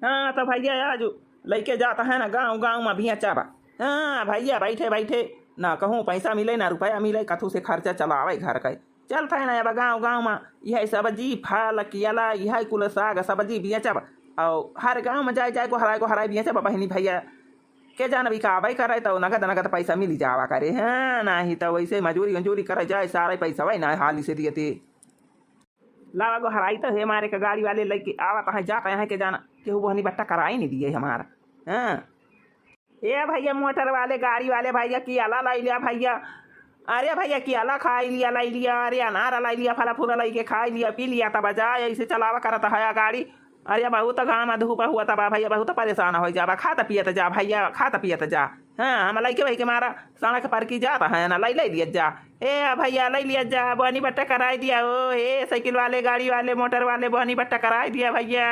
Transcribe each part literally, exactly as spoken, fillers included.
हाँ, त भइया, आज लइके जात है ना गाँव गाँव मा बियचबा। हाँ भइया, बइठे बइठे ना कहूँ पइसा मिले, ना रुपया मिले, कथू से खर्चा चलावइ घर कइ। चलत है ना अब गाँव गाँव मा इहइ सब्जी, फल, केला, इहइ कुल साग सब्जी बियचबा। अउ हर गाँव मा जाइ जाइ गोहराइ गोहराइ बियचबा बहिनी भइया। के जान बिकावइ करइ तउ नगद नगद पइसा मिलि जावा करे। हाँ, नाहीं तउ वइसे मजूरी उजूरी करइ जाइ सारइ पइसवइ ना हाली से दियते। लावा गोहराई त हे मारे के गाड़ी वाले लइके आवत हैं, जात हैं, के जाना केहू बोहनी बट्टा कराइ नहीं दिए हमारा। हाँ। ए भइया, मोटर वाले, गाड़ी वाले भइया, केला लइ लिया भइया। अरे भइया, केला खाइ लिया, लइ लिया। अरे अनार लइ लिया, फल फूल लइके खाइ लिया, पी लिया, तब जा, अइसे चलावा करत है गाड़ी। अरे बहुत घाम धूप हुआ तबा भइया, बहुत परेसान होइ जाबा। खात पियत जा भइया, खात पियत जा। हाँ, हम लइके वही के मारा सड़क पर की जात है ना, लइ, लइ लियत जा। ए भइया, लइ लियत जा, बोहनी बट्टा कराइ दिया हो। ए साइकिल वाले, गाड़ी वाले, मोटर वाले, बोहनी बट्टा कराइ दिया भइया।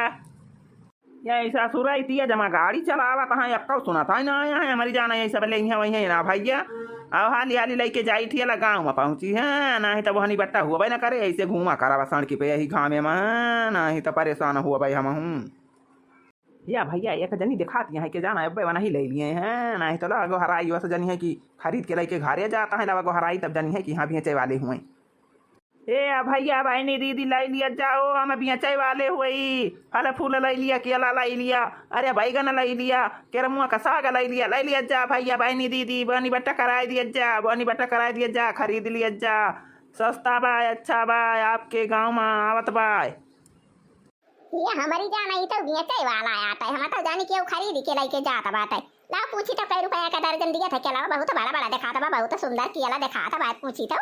यही ससुरा इतिया जमा गाड़ी चलावत हैं, एक्कउ सुनत है ना आया है, हमरी जाना यही सब ले हैं वही है ना भइया। अब हाली हाली लइके जाई ठेला गाँव मा पहुँची है, नाहीं त बोहनी बट्टा हुआ ना करे, अइसे घूमा करबा सड़की पे यही घामे मा, नाहीं त परेसान हुआ भाई हम हूँ। या भइया, एक जनी देखात हैं, के जाना अब्बे वनही लइ लिए हैं, नाहीं त ला गोहराई वस जनी है कि खरीद के लइके घरे जात हैं, लावा गोहराई तब जनी है कि हाँ बियचइ वाले हुए। ए भइया, बहिनी, दीदी, लइ लिया जाओ, हम बियचइ वाले हुई, फल फूल लइ लिया, केला लइ लिया, अरे बैगन लइ लिया, केरमुआ का साग लइ लिया, लइ लिया जा भइया, बहिनी, दीदी, बोहनी बट्टा कराइ दिया जा, बोहनी बट्टा कराइ दिया जा, खरीद लिया जा, सस्ता बा, अच्छा बा, आपके गाँव मा आवत बा। ये हमरी जाना, ई तो बियचइ वाला आत है, हम तो जानी केहू खरीद के लइके जात बाटे। लाओ पूछी तो कै रुपया का दर्जन दिया था केलवा, बहुत बड़ा बड़ा देखात बा, बहुत सुंदर केला देखात बा, पूछी तो।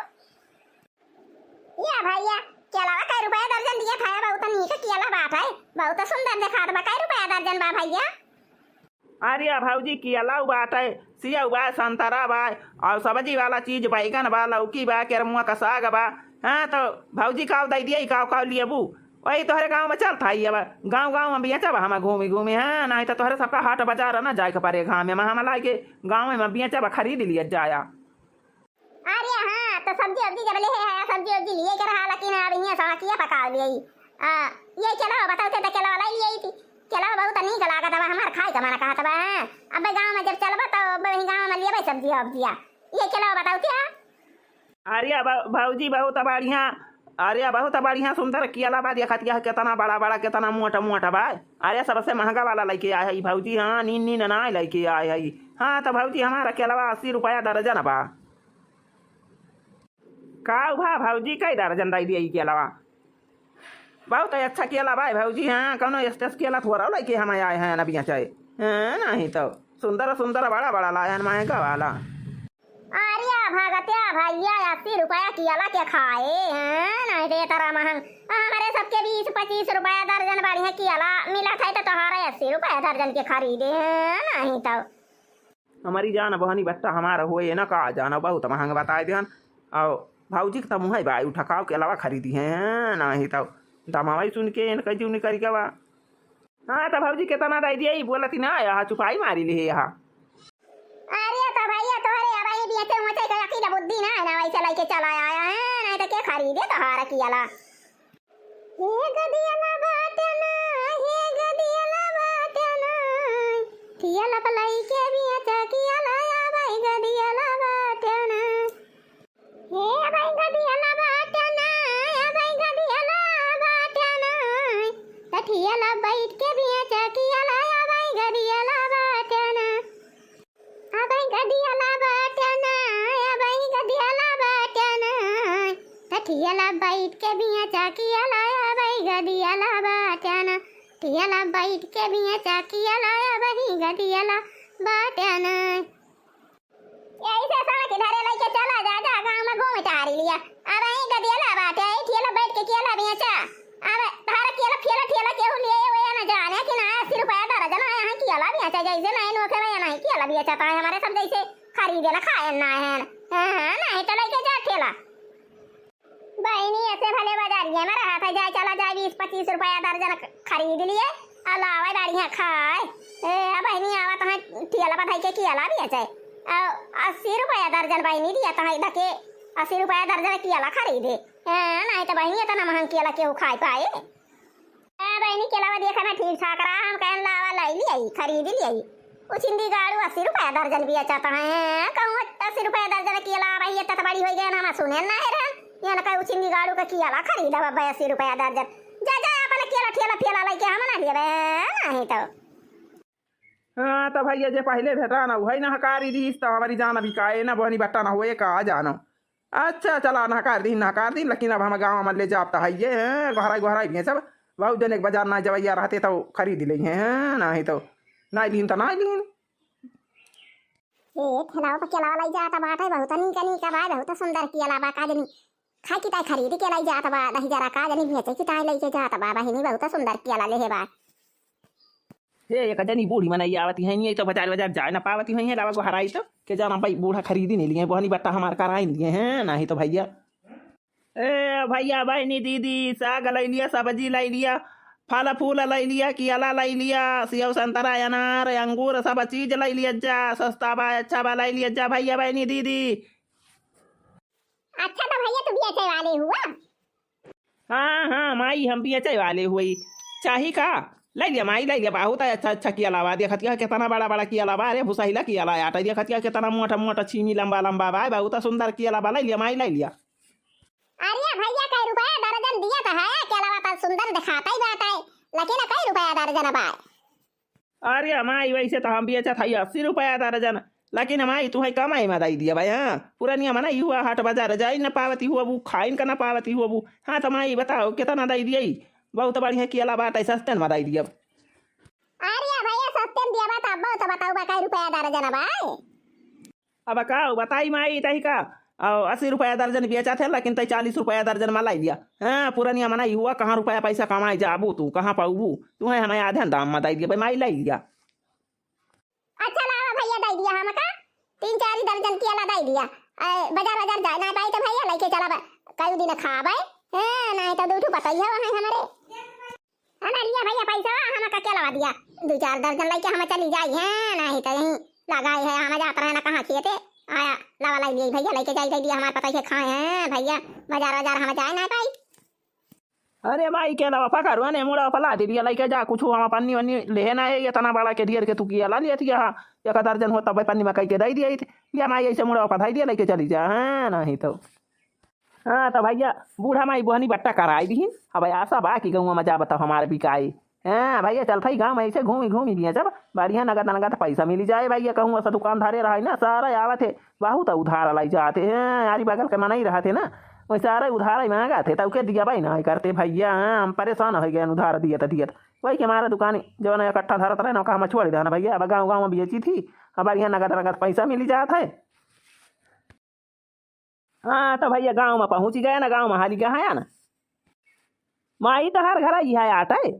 या भइया, केलवा कै रुपया दर्जन दिया था, बहुत नीक केला बाटे, बहुत सुंदर देखात बा, कै रुपया दर्जन बा भइया? अरे भौजी, केला बाटे, सेव बा, संतरा बा, अउ सब्जी वाला चीज बैगन बा, लौकी बा, केरमुआ का साग बा। हाँ, तो भौजी काव दइ दिया, काव काव लेबू? वही तोहरे गाँव मा चलत है, अब गाँव गाँव मा बियचबा हम घूमी घूमी, हाँ, नाहीं तो तोहरे सबका हाट बजार ना जाइ के परे घामे मा, हम लाइके गाँव मा बियचबा, खरीद लिया जाया। अरे हाँ, तो सब्जी उब्जी जब ले है, सब्जी उब्जी लिए के रहा, लेकिन अब इहाँ सड़किया पकाव लिए। आ, ये केलवा बताओ थे, तो केलवा लाई लिए थी। केलवा बहुत नीक लागत बा, हमार खाए का मन कहत बा, हाँ। अब गाँव मा जब चलबा, तो अब वही गाँव मा लेबे सब्जी उब्जिया। ये केलवा बताओ थे, हाँ। अरे अब भौजी बहुत बढ़िया, अरे बहुत बढ़िया सुंदर केला बा, देखत यह केतना बड़ा बड़ा, केतना मोटा मोटा बा। अरे सबसे महंगा वाला लइके आए है भौजी, हाँ, नीन नीन ना लइके आए है। हाँ, तो भौजी हमारा केलवा अस्सी रुपया दर्जन बा। का भा भौजी, कै दर्जन दइ दिया ई केलवा? बहुत अच्छा केला बा भौजी, हाँ, कौनो स्टेस केला थोड़ा लइके हम आए हैं ना बियचइ, हाँ, नाहीं तो सुंदर सुंदर बड़ा बड़ा लायन महंगा वाला। अरे भगत्या भइया, अस्सी रुपया केला के खाए हैं, नाहीं तो ये तरह महंग। हमरे सबके बीस पच्चीस रुपया दर्जन बढ़िया केला मिलत है, तो तोहरे अस्सी रुपया दर्जन के खरीदे हैं, नाहीं तो। हमरी जान बहनी बट्टा हमार होए न का जान, बहुत महंग बताए देहन। अउ भौजी के त मुँहइ बाई उठकाव केलवा खरीदी हैं, नाहीं त दमावइ सुन के एन कइ जूनी करिके बा। हाँ, त भौजी केतना दइ दिया, ई बोलत ही ना, यहा चुपाई मारी लिहे यहा। अरे त भइया तोहरे अबही बियचे उचे के अकिल बुद्धि ना है ना, वइसे लइके चला आया है, नाहीं त के खरीदे तोहार केला। हे गदियला बाटे ना, हे गदियला बाटे ना, ठियला पलाई के बियचा कियला आबै गदियला बाटे ना। हे अबै गदियला बाटे ना, अबै गदियला बाटे ना, त ठियला बैठ के बियचा कियला आबै गदियला बाटे ना। अबै गदियला बाटे ना, अबै गदियला बाटे ना, त ठियला बैठ के बियचा कियला, अबै गदियला बाटे ना, ठियला बैठ के बियचा कियला, अबै गदियला बाटे ना। यही से सड़क धरे लइके चला जा, जा गाँव मा घूम टहरी लिया। अबै गदियला बाटे, ठियला बैठ के कियला बियचा। अब धारा केला, ठेला, ठेला केहू लिए, वो ये ना जाने कि ना, अस्सी रुपया दर्जन आया है केला बेचा, जैसे नहीं नोखे में ये नहीं केला बेचता है, हमारे सब जैसे खरीदे ना, खाए ना है। हाँ, हाँ, नहीं तो लेके जा ठेला। बहिनी, ऐसे भले बाजारिया में रहा था, जाए, चला जाए, बीस पच्चीस रुपया दर्जन ख-, खरीद लिए, और लावे बढ़िया खाए। ए, अब बहिनी, आवा तो है ठेला पर धई के केला बेचे, और अस्सी रुपया दर्जन बहिनी दिया तो है धके, अस्सी रुपया दर्जन केला खरीदे। हाँ, नहीं तो बहिनी, इतना महंग केला केहू खाए पाए? ए बहिनी, केलवा देखे में ठीक ठाक रहा, हम कहन लावा। खरीद लिया। उछिंदी गाड़ू अस्सी रुपया दर्जन बेचत हैं। कहूँ अस्सी रुपया दर्जन केला, भाई, इतना तो बड़ी होइ गए ना, हम सुने ना है रहन। ये ना कहे उछिंदी गाड़ू का केला खरीदा बब्बा अस्सी रुपया दर्जन। जा, जा, अपन केला ठेला फेला लेके हम ना लेबे, नहीं तो। हाँ, तो भैया, जे पहिले भेटा ना, वही ना हकारी दीस, तो हमारी जान अभी काहे ना, बहनी बट्टा ना हुए का जानो। अच्छा, चला, नहकार दीन, नहकार दीन, लेकिन अब हम गाँव में ले जाब त हइये, हैं, गोहराई, गोहराई भी हैं सब। बहुत जने के बाजार ना जवैया रहते तो खरीद ले हैं, हैं, नाही तो, नाही लीन तो नाही लीन। ए, ठेलावा पर केला वाला जात बाटे, बहुत नीक, नीक बा, बहुत सुंदर केला बा, का जनी खाए की ताई खरीद के लाई जात बा, दही जरा का जनी बेचे की ताई लेके जात बा, बहिनी, बहुत सुंदर केला लेहे बा। हे, एक जनी बूढ़ी मनई आवती हैं, ये तो बाजार, बाजार जाए ना पावती हैं, लावा गोहराई तो, के जाना भाई, बूढ़ा खरीदी नहीं लिए, बहनी बट्टा हमार कराई लिए हैं, नाही तो भैया। ए, भैया, बहनी, दीदी, साग लै लिया, सब्जी लै लिया, फल फूल लै लिया, केला लै लिया, सेव, संतरा, अनार, अंगूर, सब चीज लै लिया जा, सस्ता बा, अच्छा बा, लै लिया जा, भैया, बहनी, दीदी। अच्छा, तो भैया, तू बेचे वाले हुआ? हाँ, हाँ, माई, हम बेचे वाले हुई। चाही का? लै लिया, माई, लै लिया। बहुत अच्छा, अच्छा केला बा। देखत किया कितना बड़ा, बड़ा केला बा। अरे, भुसहिला केला आटा। देखत किया कितना मोटा, मोटा छीमी लंबा, लंबा बा। बहुत सुंदर केला बा। लै लिया, माई, लै लिया। अरे भैया, कै रुपया दर्जन दिया तो है? केला बा तो सुंदर दिखाता ही बात है। लेकिन कै रुपया दर्जन बा? अरे माई, वैसे तो हम बेचत हई अस्सी रुपया दर्जन, लेकिन माई, तुहैं कमाई में दई दिया भाई। हाँ, पुरनिया मनई हुआ, हाट बाजार जाई न पावती हुआ बू, खाइन का न पावती हुआ बू। हाँ, तो माई, बताओ, कितना दई दिया? बहुत बढ़िया केला बाटे, सस्ते में दई दिया। अरे भैया, सस्ते में दिया बा, तब तो बताओ बा, कै रुपया दर्जन बा? अब का बताई माई, तही का? अउ अस्सी रुपया दर्जन बेचत है, लेकिन तई चालीस रुपया दर्जन में लाई लिया। हाँ, पुरनिया मनई हुआ, कहाँ रुपया पैसा कमाए जाबू तू, कहाँ पाउबू? तुहैं हमें आधे दाम में दई दिया, भाई माई लाई लिया। अच्छा लावा भैया, दई दिया हमका, तीन चार दर्जन केला दई दिया। ए, बाजार, बाजार जाए ना पाई तो भैया, लेके चला बा, कई दिन खाबे। हाँ, नहीं तो दू ठो पतई है वहाँ हमारे। अरे लिया भैया पैसा, हमका केला दिया, दू चार दर्जन लेके हम चली जाई हैं, नहीं तो यहीं लगाई है, हम जात रहे ना कहाँ खेते, आया लावा लाई लिए भैया, लेके जाई, दे दिया, हमारे पता ही खाए हैं भैया, बाजार, बाजार हम जाए ना पाई। अरे माई, केला पकड़ो ने, मुड़ा पला दे दिया, लेके जा, कुछ हम पन्नी वन्नी लेहे ना है, इतना बड़ा के ढेर के तू केला लिया थिया, एक दर्जन होता भाई पन्नी में कई के दे दिया, लिया माई, ऐसे मुड़ा पधाई दिया, लेके चली जा, हाँ, नहीं तो। हाँ, तो भैया, बूढ़ा माई बहनी बट्टा कराई दीहिन। अब आशा बा कि गौवा में जाब तो हमार बिकाई। हाँ, भैया, चलत हई गाँव में ऐसे घूमी घूमी दिया जब बढ़िया नगद नगद पैसा मिली जाए। भैया, कहूँ ऐसा दुकान धरे रहे ना, सारा आवत है, बहुत उधार लाई जाते हैं। यारी बगल के मनई रहते ना, वही सारा उधार ही मांगा थे, तब के दिया भाई ना करते भैया। हाँ, हम परेशान हो गए उधार दियत दियत। वही के हमारा दुकान जवन इकट्ठा धरत रहे ना, ओका हम छोड़ देना भैया। अब गाँव गाँव में बेची थी, अब बढ़िया नगद नगद पैसा मिली जात है। हाँ, तो भैया गाँव में पहुँची गया ना, गाँव में हाली गया है ना। माई तो हर घर आई है आटे।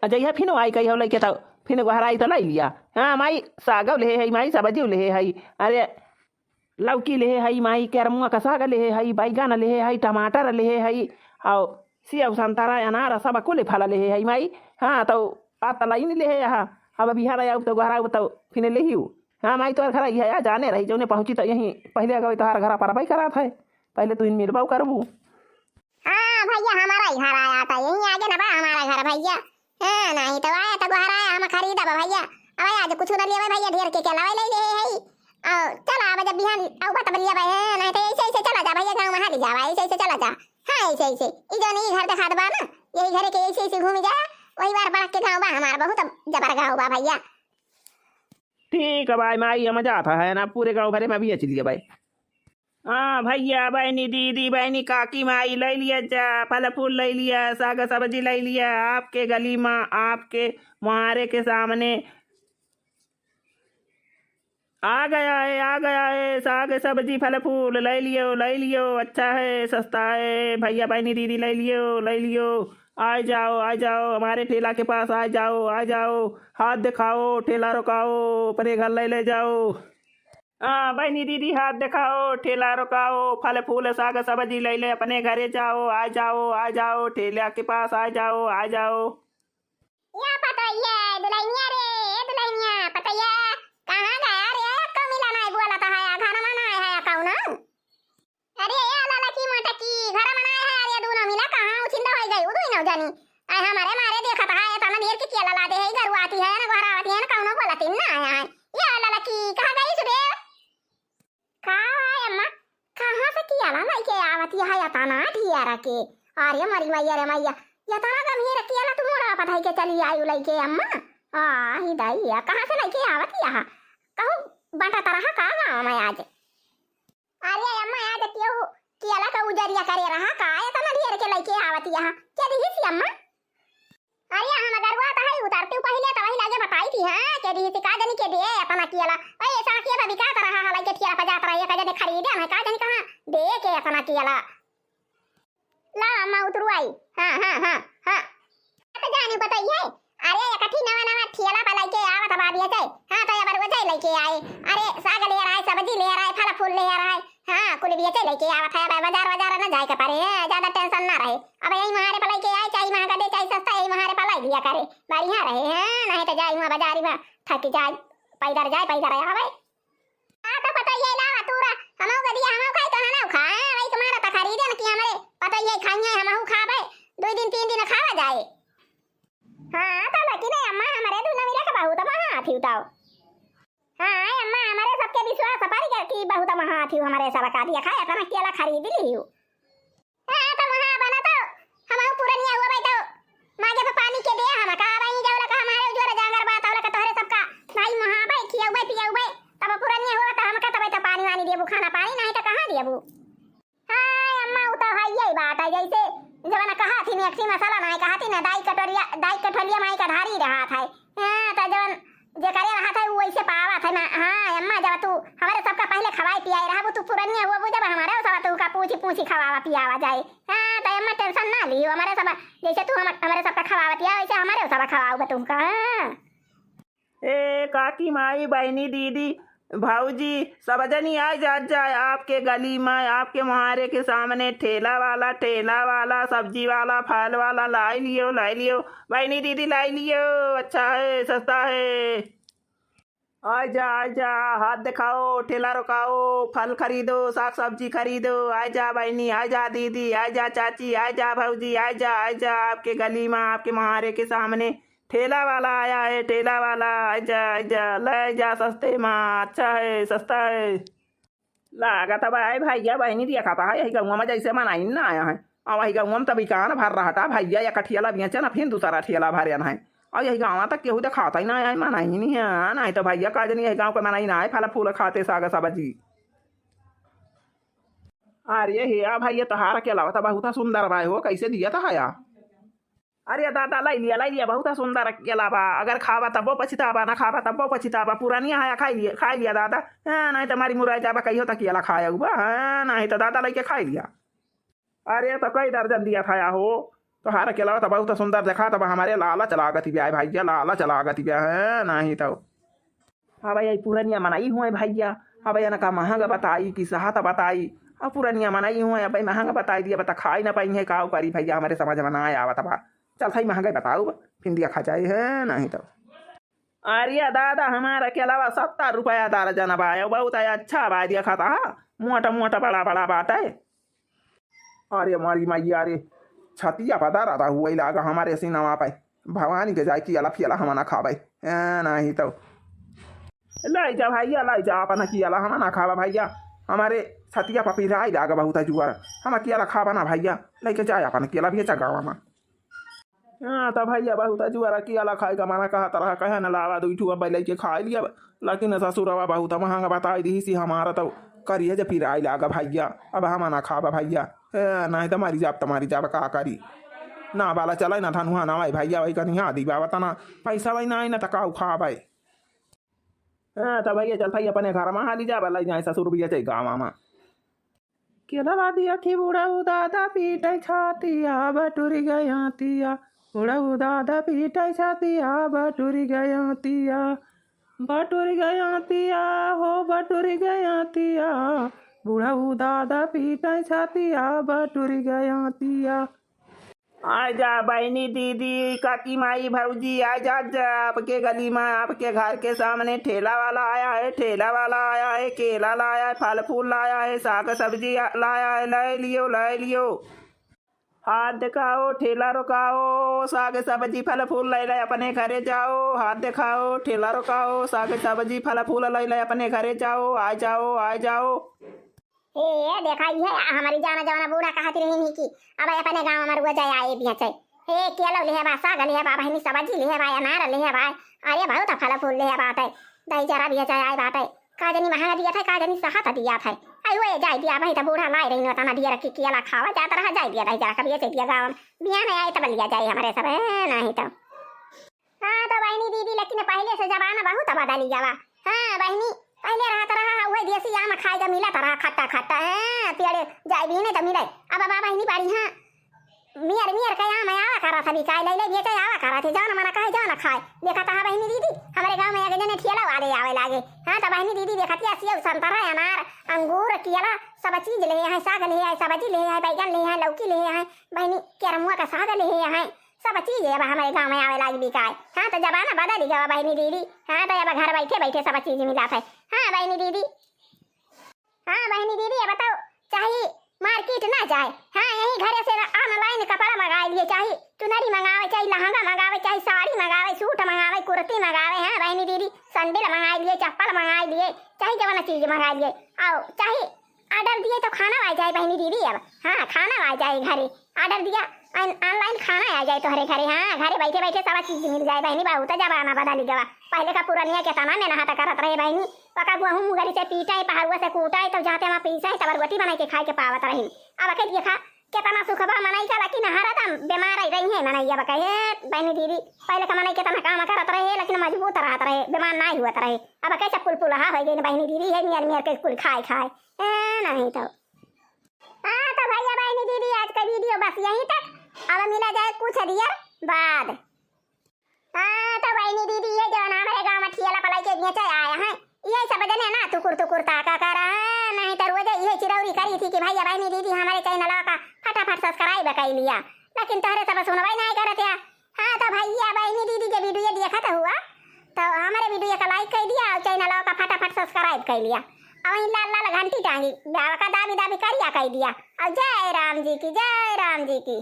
आ जइया फिन आई कही हो लइके तो फिन गोहराई तो लाई लिया। हाँ माई, सागव लेहे है माई, सब्जी लेहे है। अरे लौकी लेहे है माई, केरमुआ का साग लेहे है, बैगन लेहे है, टमाटर लेहे है, और सेव, संतरा, अनार सब कुल फल लेहे है माई। हाँ, तो आ तलाई नहीं लेहे यहाँ। अब बिहार आउब तो गोहराउब तो फिन लेही। हाँ माई, तोहर घर आई है, आ जाने रही, जौने पहुँची तो यहीं पहले गवे तोहर घर पर भाई करात है, पहले तू इन मिलबाऊ करबू। हाँ भैया, हमारा ही घर आया था, यहीं आगे ना बा हमारा घर भैया। हाँ, नहीं तो आया तो गोहराया हम खरीदा बा भैया। अब आज कुछ ना लेवे भैया, ढेर के केला ले ले है। और चला अब जब बिहान आउबा तब लिया भाई, हाँ, नहीं तो ऐसे ऐसे चला जा भैया, गाँव में हाली जावा, ऐसे ऐसे चला जा। हाँ, ऐसे ऐसे ई जौन ई घर दिखात बा ना, यही घरे के ऐसे ऐसे घूमी जा। वही बार बड़ा के गाँव बा हमार, बहुत जबर गाँव बा भैया। ठीक है भाई, माई हम जात है ना, पूरे गाँव भरे में भी चलिए भाई। हाँ भैया, बहनी, दीदी, बहनी, काकी, माई, लै लिया जा, फल फूल लै लिया, साग सब्जी लै लिया, आपके गली में, आपके मुहारे के सामने आ गया है, आ गया है, साग सब्जी फल फूल लै लियो, लै लियो, अच्छा है, सस्ता है, भैया, बहनी, दीदी, लै लियो, लै लियो, आ जाओ, आ जाओ, हमारे ठेला के पास आ जाओ, आ जाओ, हाथ दिखाओ, ठेला रुकाओ, अपने घर लै ले जाओ। हाँ, बहनी दीदी, हाथ दिखाओ, ठेला रुकाओ, फल फूल साग सब्जी लै ले, अपने घरे जाओ, आ जाओ, आ जाओ, ठेला के पास आ जाओ, आ जाओ। या पतैया, दुल्हनिया रे, ए दुल्हनिया, पतैया, कहाँ गया रे? कब मिला नहीं बोला था, है, घर में नहीं है, कौन? अरे, ए लाला की मोटा की, घर में नहीं है, अरे, दोनों मिला कहाँ उछिंदा हो गई, उदू ही ना जानी। आय हमारे मारे देखत है, इतना देर के केला ला दे है, घर आती है ना, घर के। अरे मरी मैया रे मैया, यतना गम्हीर केला तू मोड़ा पठाई के चली आयु लइके अम्मा। आ ही दैया, कहाँ से लइके आवत यहा? कहूँ बंटा तरह का गाँव में आज? अरे अम्मा, आज केहू केला का उजरिया करे रहा का? यतना ढेर के लइके आवत यहा, के दिहिस अम्मा? अरे हम अगरुआ त है, उतरती पहिले त वही लगे बताई थी, हाँ, के दिहिस का जनी के दे यतना केला। ओए, ऐसा के बा बिकात रहा है, लइके ठेला पर जात रहा, का जनी खरीदे, हम का जनी कहाँ दे के यतना केला। ला अम्मा उतरू आई। हाँ, हाँ, हाँ, हाँ। तो जानी बताइए। अरे, एकठी नवा नवा ठेला पर लइके आवत बा बेचे। हाँ, तो अबरुआ जाए लइके आए। अरे, साग ले रहा है, सब्जी ले रहा है, फल फूल ले रहा है। हाँ, कुल बेचे लइके आवत है। अब बाजार वाजार न जाए के पड़े, हाँ, ज्यादा tension ना रहे। अब यही महारे पर लइके आए, चाहे महंगा दे, चाहे सस्ता, यही महारे पर लाई लिया करे। बढ़िया रहे, हाँ, नहीं तो जाए वहाँ बाजारी में थक जाए, पैदल जाए, पैदल आवे। हाँ, तो पतोहिया लावा तूरा, हमहू के दिया, हमहू खाई, तो ना खा, हाँ, वही तुम्हारा तो खरीदे न कि हमरे पतोहिया खाइए, हमहू खाबे, दो दिन तीन दिन खावा जाए। हाँ, तो लेकिन अम्मा, हमरे दुनो मिला के बहुत महा हाथी उठाओ। हाँ, अम्मा, हमरे सबके विश्वास पर कि बहुत महा हाथी हमरे सब का दिया खाए, इतना केला खरीद लियो। हाँ, तो वहाँ बना तो, हमहू पुरनिया हुआ भाई तो, मागे पे पानी के दे, हम का भाई जाओ लगा हमारे उजोर जांगर बात, और लगा तोहरे सबका भाई वहाँ भाई खियाऊ भाई पियाऊ भाई, तब पुरनिया हुआ तो हम का तब तो पानी वानी देबू, खाना पानी नहीं तो कहाँ देबू? हाँ, अम्मा, उ तो हइये बात है, जैसे जवन कहा थी, मिक्सी मसाला नहीं कहा थी ना, दाई कटोरिया, दाई कटोरिया माई का धारी रहा था। हाँ, तो जवन जे करे रहा था, वो वैसे पावा था ना। हाँ, अम्मा, जब तू हमारे सबका पहले खवाई पियाई रहा, वो तू पुरनिया हुआ, वो जब हमारे सब तू का पूछी पूछी खवावा पियावा जाए। हाँ, तो अम्मा tension ना लियो, हमारे सब, जैसे तू हम, हमारे सबका खवावा पिया, वैसे हमारे सब खवाऊ तुमका। हाँ। ए काकी माई, बहिनी, दीदी, भौजी, सब जनी आ जात जाए आपके गली में, आपके मुहारे के सामने ठेला वाला, ठेला वाला, सब्जी वाला, फल वाला, लाई लियो, लाई लियो, बहिनी, दीदी, लाई लियो, अच्छा है, सस्ता है। आ जा, आ जा, हाथ दिखाओ, ठेला रुकाओ, फल खरीदो, साग सब्जी खरीदो, आ जा बहिनी, आ जा दीदी, आ जा चाची, आ जा भौजी, आ जा, आ जा, आपके गली में, आपके मुहारे के सामने ठेला वाला आया है, ठेला वाला, आजा, आजा, ले जा सस्ते मा, अच्छा है, सस्ता है। लागत बा, आए भैया, बहिनी, देखा था, यही गौवा में जैसे मनई ना आया है। और वही गौवा में तभी कान भर रहा था, भैया, एक ठेला बेचे ना, फिर दूसरा ठेला भरे ना है। और यही गाँव तक केहू देखाता ही ना आया है, मनई नहीं है, नहीं तो भैया, का जनी यही गाँव के मनई ना आए, फल फूल खाते, साग सब्जी। अरे हे, आ भैया, तोहार के अलावा तो बहुत सुंदर बा हो, कैसे दिया था या? अरे दादा, लाई लिया, लाई लिया, बहुत सुंदर केला बा। अगर खाबा तब्बो पछताबा, ना खाबा तब्बो पछताबा। पुरानिया है, खाई लिया, खाई लिया दादा। हाँ, नहीं तो मारी मुराई जाबा, कहियो तक केला खाया हुआ। हाँ, नहीं तो दादा लइके खाई लिया। अरे तो कई दर्जन दिया था या हो, तोहार केला तो बहुत सुंदर देखा, तब हमारे लालच लागत बा भैया, लालच लागत बा। हाँ, नहीं तो अब यही पुरनिया मनई हुए भैया, अब इनका महंग बताई कि सहत बताई। अब पुरनिया मनई हुए, अब महंग बताई दिया, बता खाई ना पाई है, का करी भैया, हमारे समझ में ना आवत बा। चल थाई महंगे बताऊ, फिर दिया खा जाए है, नहीं तो। अरे दादा, हमारा केलवा सत्तर रुपया दर्जन बा, बहुत अच्छा बा, दिया खाता, मोटा मोटा बड़ा बड़ा बाटे। अरे मारी मैया रे, छतिया पर दर्द हुए लागा हमारे सीनवा पे। भवानी के जाए केला फियला हम ना खाबे। ए, नहीं तो। लाई जा भैया, लाई जा अपन केला हम ना खाबा भैया। हमारे छतिया पर पिराई लागा बहुत जुआर। हम केला खाबा ना भैया। लेके जाए अपन केला बेचा गाँव में। हाँ, तो भैया बहुत जुआर केला खाए का मना कहत रहा, कहे न लावा, दुई ठू अब लेके खाई लिया। लेकिन ससुरवा बहुत महंगा बताई दिहिसी, हमारा तो करिए जे पिराई लागा भैया, अब हम ना खाबा भैया। ए, नहीं तो मरी जाब, तो मरी जाब, का करी? ना बाला चले, ना धनुहा ना भाई भैया, वही कनिहा दी बाबा तना पैसा भाई ना आई, ना तो काऊ खाबे। हाँ, तो भैया चल भाई अपने घर में हाली जाबा, लाई जाए ससुर भी जाए गाँव में। केलवा दिया थी बुढ़ऊ दादा पीटे छातिया, बटुरी गया तिया। बुढ़ऊ दादा पीटे छातिया, बटुरी गया तिया। बटुरी गया तिया, हो बटुरी गया तिया। बुढ़ऊ दादा पीटे छातिया, बटुरी गया तिया। आ जा बहिनी, दीदी, काकी, माई, भौजी, आ जा, जा, आपके गली में, आपके घर के सामने ठेला वाला आया है, ठेला वाला आया है, केला लाया है, फल फूल लाया है, साग सब्जी लाया है, ले लियो, ले लियो। हाथ दिखाओ, ठेला रुकाओ, साग सब्जी फल फूल ले ले, अपने घरे जाओ। हाथ दिखाओ, ठेला रुकाओ, साग सब्जी फल फूल ले ले, अपने घरे जाओ। आ जाओ, आ जाओ। हे देखा, इहे हमारी जाना जवाना बूढ़ा कहत रही कि अब अपने गाँव में रुआ जाए आए बिया चाहे। हे केला लिहे बा, साग लिहे बा, बहिनी सब्जी लिहे बा, अनार लिहे बा, अरे बहुत फल फूल लिहे बाटे, दही जरा बिया चाहे आए बाटे, का जनी महंगा दिया था, का जनी सहा था दिया था। आई वो जाए दिया भाई, तो बूढ़ा लाए रही तना दिया रखी केला खावा जाता रहा, जाए दिया दही जरा कभी ऐसे दिया गाँव में, बिया नहीं आए तब लिया जाए हमारे सब, है नहीं तो। हाँ तो बहिनी दीदी, लेकिन पहिले से जमाना बहुत बदली गवा। हाँ बहिनी, पहिले रहत रहा, उहे देसी आम खाए के मिलत रहा, खट्टा खट्टा, हाँ, पेड़े जाए भी नहीं तो मिले। अब बा बहिनी बाड़ी, हाँ, मियर मियर के आम आवा करत है बिकाए, ले ले बेचे आवा करत है, जौन मना कहे जौन खाए। देखत है बहिनी दीदी, हमरे गाँव में एक जने ठेला वाले आवे लागे। हाँ तो बहिनी दीदी देखत है, सेव, संतरा, अनार, अंगूर, केला, सब चीज ले हैं, साग ले हैं, सब्जी ले हैं, बैगन ले हैं, लौकी ले हैं, बहिनी केरमुआ का साग ले हैं, सब चीज अब हमारे गाँव में आवे लागी बिकाए। हाँ, तो जमाना बदल गवा बहिनी दीदी। हाँ, तो अब घर बैठे बैठे सब चीज मिलत है। हाँ बहिनी दीदी, हाँ बहिनी दीदी, अब तो चाहे मार्केट ना जाए, हाँ, यही घरे से online कपड़ा मंगा लिए, चाहे चुनरी मंगावे, चाहे लहंगा मंगावे, चाहे साड़ी मंगावे, सूट मंगावे, कुर्ती मंगावे, हाँ बहिनी दीदी, सैंडल मंगा लिए, चप्पल मंगा लिए, चाहे जवन चीज मंगा लिए, और चाहे ऑर्डर दिए तो खाना आ जाए बहिनी दीदी। अब हाँ, खाना आ जाए घरे, ऑर्डर दिया, ऑनलाइन खाना आ जाए तोहरे घरे। हाँ, घरे बैठे बैठे सब चीज मिल जाए बहिनी। बहुत जमाना बदल गवा। पहले का पुरनिया केतना मेहनत करत रहे बहिनी, पका गेहूं मुगरी से पीटे, पहरुआ से कूटे, तब जाते वहाँ पीसे, तब रोटी बनाई के खाए के पावत रही। अब के देखा केतना सुख बा मनई का, लेकिन हरदम बीमार ही रही है मनई। अब कहे बहिनी दीदी, पहले का मनई केतना काम करत रहे, लेकिन मजबूत रहत रहे, बीमार नहीं हुआ रहे। अब कैसे कुल पुलहा हो गई बहिनी दीदी, है मियर मियर के कुल खाए खाए। ए, नहीं तो। हाँ तो भैया बहिनी दीदी, आज का वीडियो बस यहीं तक। अब मिला जाए कुछ देर बाद। हाँ तो बहिनी दीदी, ये जौन हमारे गाँव में ठेला पलाई के बेचे आया है, ये सब जने ना टुकुर टुकुर ताका कर, हाँ, नहीं तो रोज ये चिरौरी करी थी कि भैया बहिनी दीदी हमारे चैनल का फटाफट सब्सक्राइब कर लिया, लेकिन तोहरे सब सुनवाई नहीं करत या। हाँ तो भैया बहिनी दीदी के वीडियो देखत हुआ तो हमारे वीडियो का लाइक कर दिया और चैनल का फटाफट सब्सक्राइब कर लिया और वहीं लाल लाल घंटी टांगी, का दाबी दाबी करिया कर दिया। और जय राम जी की, जय राम जी की।